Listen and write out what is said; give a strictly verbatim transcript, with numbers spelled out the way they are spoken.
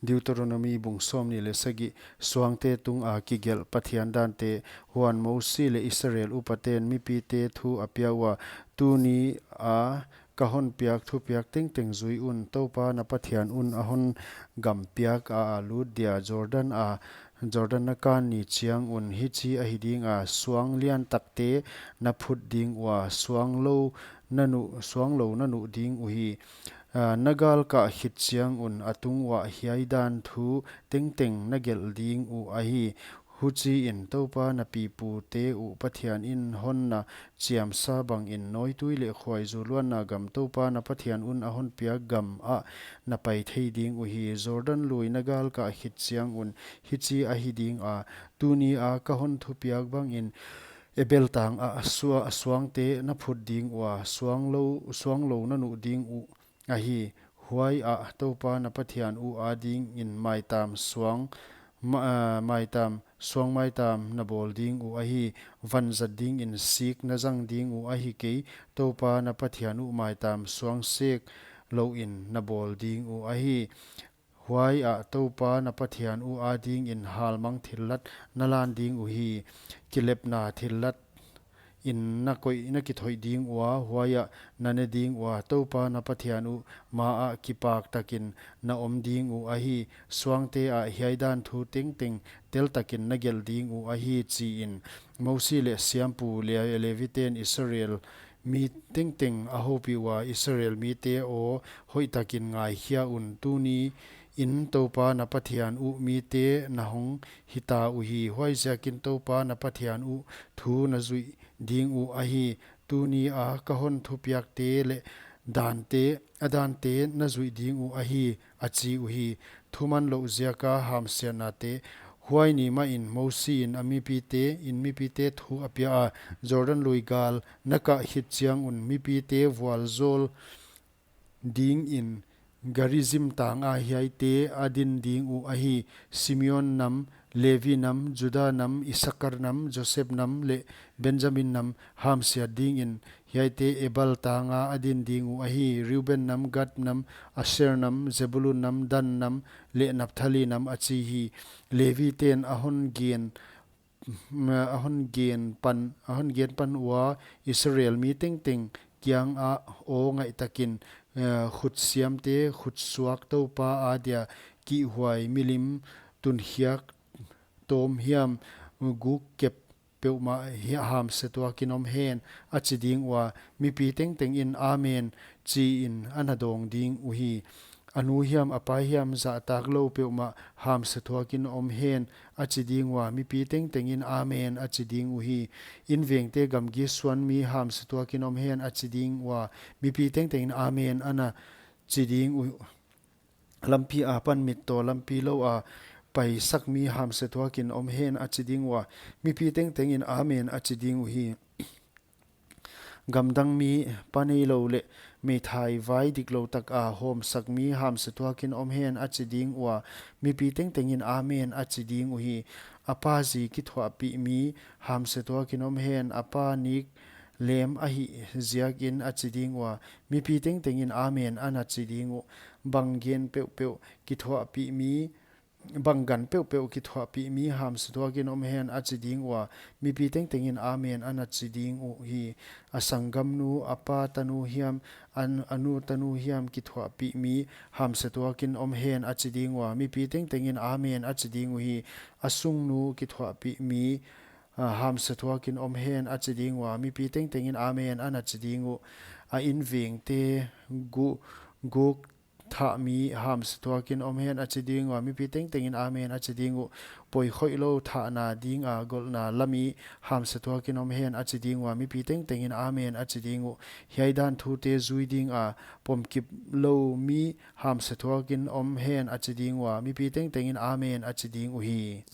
Deuteronomi bung sawmnih leh sagih. Suangte tunga kigelh Pathian dante. Huan Mosi leh Israel upaten mipite thu a pia ua, Tunia ka hon piak thupiak tengteng zui un. Toupa na Pathian un a hon gam piak a a lut dia Jordan a, Jordan na kan ni chiang un hichi ahi dinga, suang lian takte na phut ding ua, suang lou na nuh, suang lou na nuh ding uhi. Ah, na galkah khit chiang un a tung uah hiai dan thu tengteng na gelh ding uh ahi. Huchiin Toupa na pipute uh Pathian in hon na chiamsa bangin nawitui leh khuaizu luanna gam Toupa na Pathian un a hon piak gam ah na pai thei ding uhi. Jordan lui na galkah khit chiang un hichi ahi dinga, tunia ka hon thupiak bangin Ebal tang ah sua-, suangte na phut ding ua, suang lou, suang lou na nuh ding uh ahi. Huaiah Toupa na Pathian uh adingin maitam suang, ma-, ah, maitam, suang maitam na bawl ding uh ahi. Vanzat dingin sik na zang ding uh ahi kei. Toupa na Pathian uh maitam suang sek louin na bawl ding uh ahi. Huaiah Toupa na Pathian uh adingin halmang thillat na lan ding uhi. Kilepna thillat in na koih, na kithoih ding ua, huaiah na ne ding ua, Toupa na Pathian uh maah kipak takin na om ding uh ahi. Suangte ah hiai dan thu tengteng tel takin na gelh ding uh ahi, chiin Mosi leh siampu leh Leviten Israel mi tengteng a houpih ua, Israel mite aw, hoihtakin ngaikhia un. Tuniin Toupa na Pathian uh mite na hong hita uhi. Huaiziakin Toupa na Pathian uh thu na zuih ding uh ahi. Tunia ka hon thupiakte leh dante, a dante na zuih ding uh ahi, a chi uhi. Thuman louh ziaka hamsiatnate. Huai ni mahin Mosi in a mipite, in mipite thu a pia a, Jordan lui gal na kah khit chiang un mipite vualzawl dingin Garizim tanga hiaite a din ding uh ahi. Simeon nam, Levi nam, Juda nam, Isakar nam, Joseph nam leh Benjamin nam hamsiat dingin hiaite Ebal tanga a din ding uh ahi. Reuben nam, Gad nam, Asher nam, Zebulun nam, Dan nam leh Naphtali nam, a chi hi. Leviten a hon gen, a hon gen pan, a hon gen pan ua, Israel mi tengteng kiangah aw ngaihtakin, eh, khut siamte, khut suak Toupa adia kihhuai milim tunkhiak tawm hiam, guk kep peuhmah hi hamse tuakin om hen, a chi ding ua. Mipi tengtengin Amen, chiin a na dawng ding uhi. A nu hiam a pa hiam zahtak lou peuhmah hamse tuakin om hen, a chi ding ua. Mipi tengtengin Amen, a chi ding uhi. Invengte gamgi suan mi hamse tuakin om hen, a chi ding ua. Mipi tengtengin Amen, a na chi ding uh. Lampi apan mittaw lampi lou a paisak mi hamse tuakin om hen, a chi ding ua. Mipi tengtengin Amen, a chi ding uhi. Gamdang mi, pa neilou leh meithai vai diklou taka hawmsak mi hamse tuakin om hen, a chi ding ua. Mipi tengtengin Amen, a chi ding uhi. A pa zi kithuahpih mi hamse tuakin om hen, a pa nik lem ahih ziakin, a chi ding ua. Mipi tengtengin Amen, a na chi ding uh. Bang gen peuhpeuh kithuahpih mi, bang gan peuhpeuh kithuahpih mi hamse tuakin om hen, a chi ding ua. Mipi tengtengin Amen, a na chi ding uhi. A sanggamnu, a pa tanu hiam, a nu tanu hiam kithuahpih mi hamse tuakin om hen, a chi ding ua. Mipi tengtengin Amen, a chi ding uhi. A sungnu kithuahpih mi, ah, hamse tuakin om hen, a chi ding ua. Mipi tengtengin Amen, a na chi ding uh. A invengte gu-, guk thah mi hamse tuakin om hen, a chi ding ua. Mipi tengtengin Amen, a chi ding uh. Poikhoih lou thahna dinga golhna la mi hamse tuakin om hen, a chi ding ua. Mipi tengtengin Amen, a chi ding uh. Hiai dan thute zui dinga pomkip lou mi hamse tuakin om hen, a chi ding ua. Mipi tengtengin Amen, a chi ding uhi.